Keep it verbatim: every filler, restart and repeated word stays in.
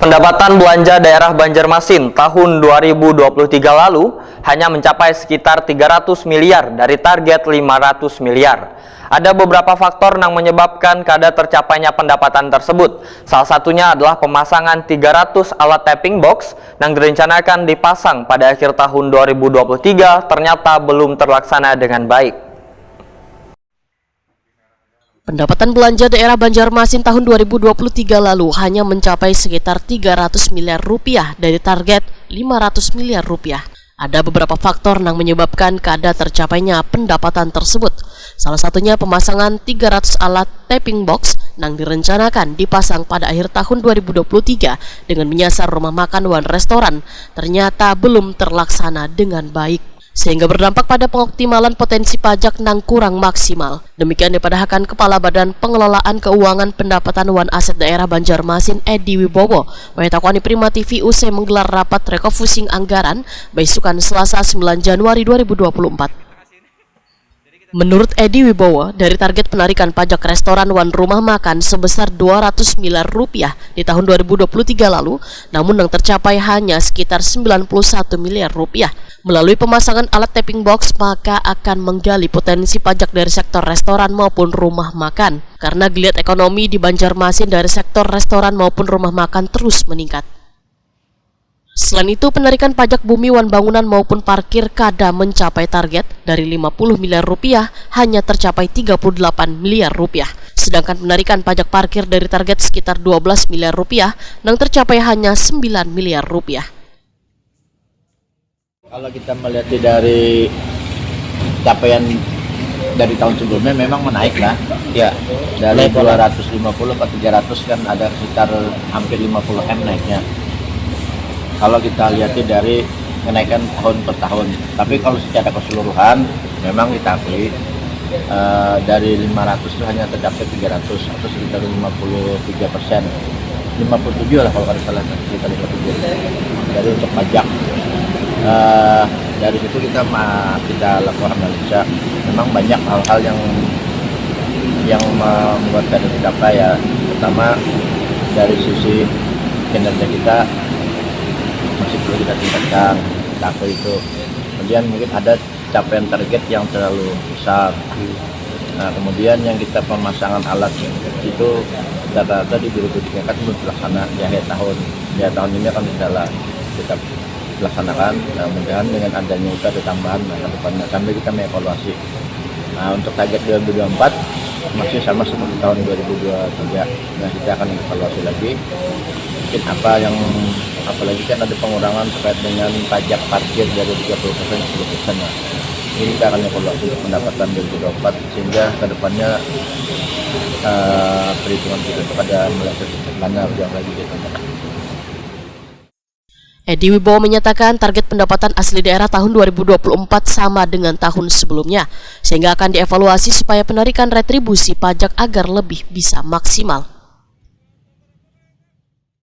Pendapatan belanja daerah Banjarmasin tahun dua ribu dua puluh tiga lalu hanya mencapai sekitar tiga ratus miliar dari target lima ratus miliar. Ada beberapa faktor yang menyebabkan kada tercapainya pendapatan tersebut. Salah satunya adalah pemasangan tiga ratus alat tapping box yang direncanakan dipasang pada akhir tahun dua ribu dua puluh tiga ternyata belum terlaksana dengan baik. Pendapatan belanja daerah Banjarmasin tahun dua ribu dua puluh tiga lalu hanya mencapai sekitar tiga ratus miliar rupiah dari target lima ratus miliar rupiah. Ada beberapa faktor yang menyebabkan kada tercapainya pendapatan tersebut. Salah satunya pemasangan tiga ratus alat tapping box yang direncanakan dipasang pada akhir tahun dua ribu dua puluh tiga dengan menyasar rumah makan wan restoran ternyata belum terlaksana dengan baik. Sehingga berdampak pada pengoptimalan potensi pajak nang kurang maksimal. Demikian dipadahakan Kepala Badan Pengelolaan Keuangan Pendapatan wan Aset Daerah Banjarmasin Edi Wibowo, mengetahui Prima T V usai menggelar rapat refocusing anggaran baisukan Selasa sembilan Januari dua ribu dua puluh empat. Menurut Edi Wibowo, dari target penarikan pajak restoran wan rumah makan sebesar dua ratus miliar rupiah di tahun dua ribu dua puluh tiga lalu, namun yang tercapai hanya sekitar sembilan puluh satu miliar rupiah. Melalui pemasangan alat tapping box, maka akan menggali potensi pajak dari sektor restoran maupun rumah makan. Karena geliat ekonomi di Banjarmasin dari sektor restoran maupun rumah makan terus meningkat. Selain itu, penarikan pajak bumi wan bangunan maupun parkir kada mencapai target, dari lima puluh miliar rupiah hanya tercapai tiga puluh delapan miliar rupiah. Sedangkan penarikan pajak parkir dari target sekitar dua belas miliar rupiah, yang tercapai hanya sembilan miliar rupiah. Kalau kita melihat dari capaian dari tahun sebelumnya memang menaik lah. Ya, dari dua ratus lima puluh ke tiga ratus kan ada sekitar hampir lima puluh M naiknya. Kalau kita lihat dari kenaikan tahun per tahun. Tapi kalau secara keseluruhan memang kita akui uh, dari lima ratus itu hanya tercapai tiga ratus atau sekitar lima puluh tiga persen, lima puluh tujuh lah kalau tidak salah, sekitar lima puluh tujuh. Jadi untuk pajak uh, dari situ kita kita lakukan analisa. Memang banyak hal-hal yang yang membuat kami tercapai ya, pertama dari sisi kinerja kita masih perlu kita tingkatkan, tapi itu kemudian mungkin ada capaian target yang terlalu besar. Nah, kemudian yang kita pemasangan alat itu rata-rata di dua ribu tiga kan belum terlaksana di akhir tahun. Ya, tahun ini akan kita kita laksanakan. Nah, mudahan dengan adanya itu ada tambahan nah, ke depannya sambil kita mengevaluasi. Nah, untuk target dua ribu dua puluh empat masih sama seperti tahun dua ribu dua puluh tiga. Nah, kita akan evaluasi lagi mungkin apa yang apalagi kan ada pengurangan terkait dengan pajak parkir dari tiga puluh persen ke sepuluh persen lah. Ini kita akan evaluasi untuk pendapatan dua ribu dua puluh empat sehingga kedepannya uh, perhitungan kita itu ada meleset mana jauh lagi gitu. Edi Wibowo menyatakan target pendapatan asli daerah tahun dua ribu dua puluh empat sama dengan tahun sebelumnya, sehingga akan dievaluasi supaya penarikan retribusi pajak agar lebih bisa maksimal.